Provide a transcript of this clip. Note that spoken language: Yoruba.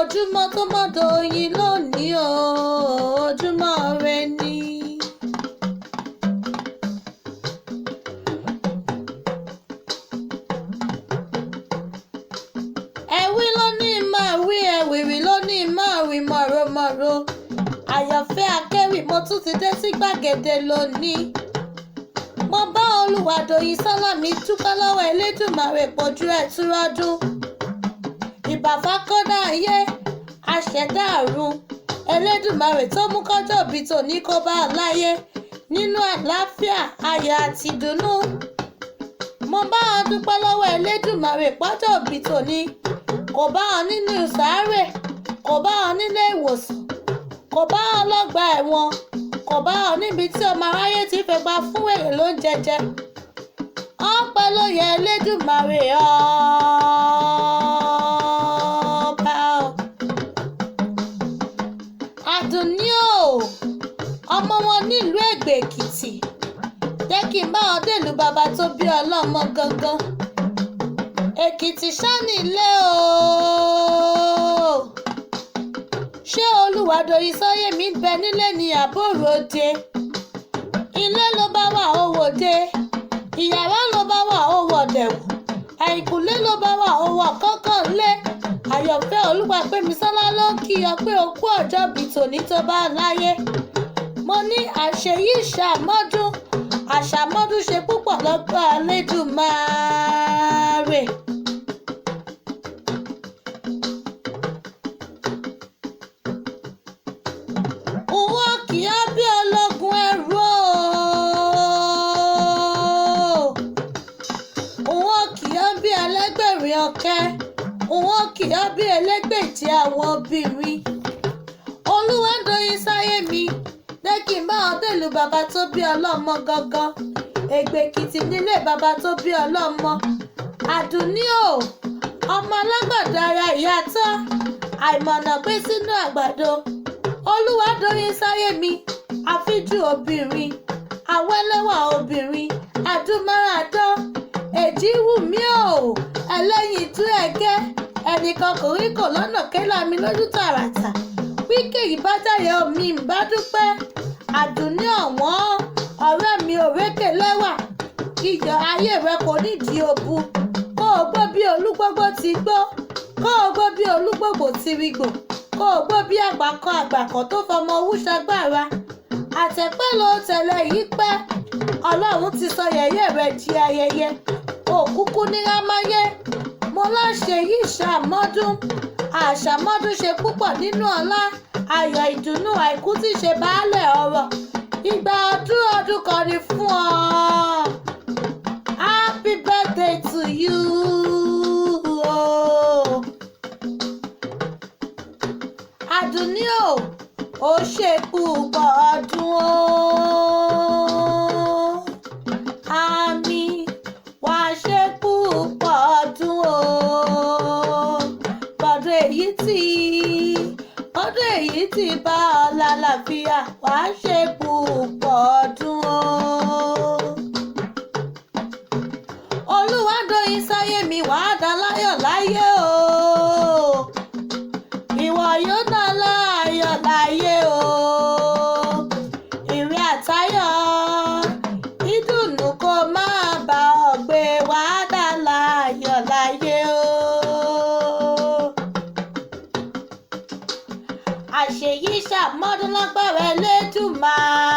Ojúmọ́ tó mọ́ Dòyìn lónìí o, ojúmọ́ ire ni. Ẹ̀wí ló ní máa wí, ẹ̀wìrì ló ní máa wí, mọ̀rọ̀mọ̀rọ̀. Àyànfẹ́ akéwì, mo tún ti dé sí gbàgede lónìí. Mo bá Olúwadòyìn Sọ́lámì dúpẹ́ lọ́wọ́ Elédùmarè pọ̀jù ẹ̀ túrọ́dún. Ìbàfà kọ́dá ayé, aṣẹ̀dá àrùn, Elédùmarè tó mú kọ́jọ́ bí tòní kó bá a láyé nínú àlàáfíà, ayọ̀ àti ìdùnnú. Mo bá ọ dúpẹ́ lọ́wọ́ Elédùmarè pọ́jọ́ bí tòní kò bá ọ nínú sàárè, kò bá ọ nílé ìwòsàn, kò bá ọ lọ́gbà ẹ̀wọ̀n, kò bá ọ níbi tí ọmọ aráyé ti fẹ́ gba fún wèrè ló ń jẹjẹ. Ọpẹ́ ló yẹ Elédùmarè ọba o. Àdùnní o, ọmọ wọn nílùú Ègbè Èkìtì, jẹ́ kí n bá ọ dèlú bàbá tó bí ọlọ́mọ gangan. Èkìtì ṣá nílé o. Ṣé Olúwadòyìn Sọ́yẹ̀mí ń bẹ nílé ní àbóròde? Ilé ló bá wà ó wòde, ìyàrá ló bá wà ó wọ̀dẹ̀wù, àìkùlé ló bá wà ó wọ̀ kọ́kàn lé. Àyànfẹ́ Olúwapẹ́misọ́lá ló ń kí ọ pé o kú ọjọ́ bí tòní tó bá láyé. Mo ní àṣeyí ṣàmọ́dún, àṣàmọ́dún ṣe púpọ̀ lọ́gbà Elédùmarè. Òun kì í bí ológun ẹrú o. Òun kì í bí ẹlẹ́gbẹ̀rin ọ̀kẹ́. Òun kì í bí ẹlẹ́gbẹ̀jì àwọn obìnrin. Olúwadòyìn Sáyẹ̀mí, jẹ́ kí n bá ọ dèlú bàbá tó bí ọlọ́mọ gangan. Ègbè Èkìtì nílé bàbá tó bí ọlọ́mọ. Àdùnní o, ọmọ alágbàdo ara ìyá tán, àìmọ̀nà gbé sínú àgbàdo. Olúwadòyìn Sáyẹ̀mí, àfíjú obìnrin, àwẹ́lẹ́wà obìnrin, àdúmáradán, èjì wù mí o, ẹlẹ́yinjú ẹgẹ́, ẹnìkan kò rí kò lọ́nà kélà mi lójú tààràtà. Wíkẹ́ yìí bá jáde omi ń bá dúpẹ́. Àdùnní ọ̀wọ́n, ọ̀rẹ́ mi òrékè lẹ́wà, iyọ̀ ayé rẹ kò nídìí òbu. Kó o gbó bí olúgbógbó ti gbó, kó o gbó bí olúgbògbò ti rígbò, kó o gbó bí àgbàkan àgbàkan tó fọmọ owú ṣagbára. Àtẹ̀pẹ́ ló tẹ̀lé yìí pẹ́, Ọlọ́run ti sọ yẹ̀yẹ́ rẹ di ayẹyẹ. Òkúkú ní rámáyé, mo láṣẹ yìí ṣàmọ́dún. Àṣàmọ́dún ṣe púpọ̀ nínú ọlá, ayọ̀ ìdùnnú àìkú tí ṣe baálẹ̀ ọrọ̀. Ìgbà ọdún ọdún kan ni fún ọ. Happy birthday to you. O. Àdùnní o, ó ṣe púpọ̀ ọdún o. Àmì wá ṣe púpọ̀ ọdún o. Bọ́dún èyí tí bọ́dún èyí tí bá ọ lálàáfíà, wá ṣe púpọ̀ ọdún o. Olúwadòyìn Sáyẹ̀mí, wàá dá láyọ̀ láyé o. Ìwọ yóò dá láyọ̀ láyé o. Ìrìn àtayọ̀, ìdùnnú kò máa bá ọ gbé, wàá dá láyọ̀ láyé o. Àṣeyí ṣàmọ́dún lágbára Elédùmarè.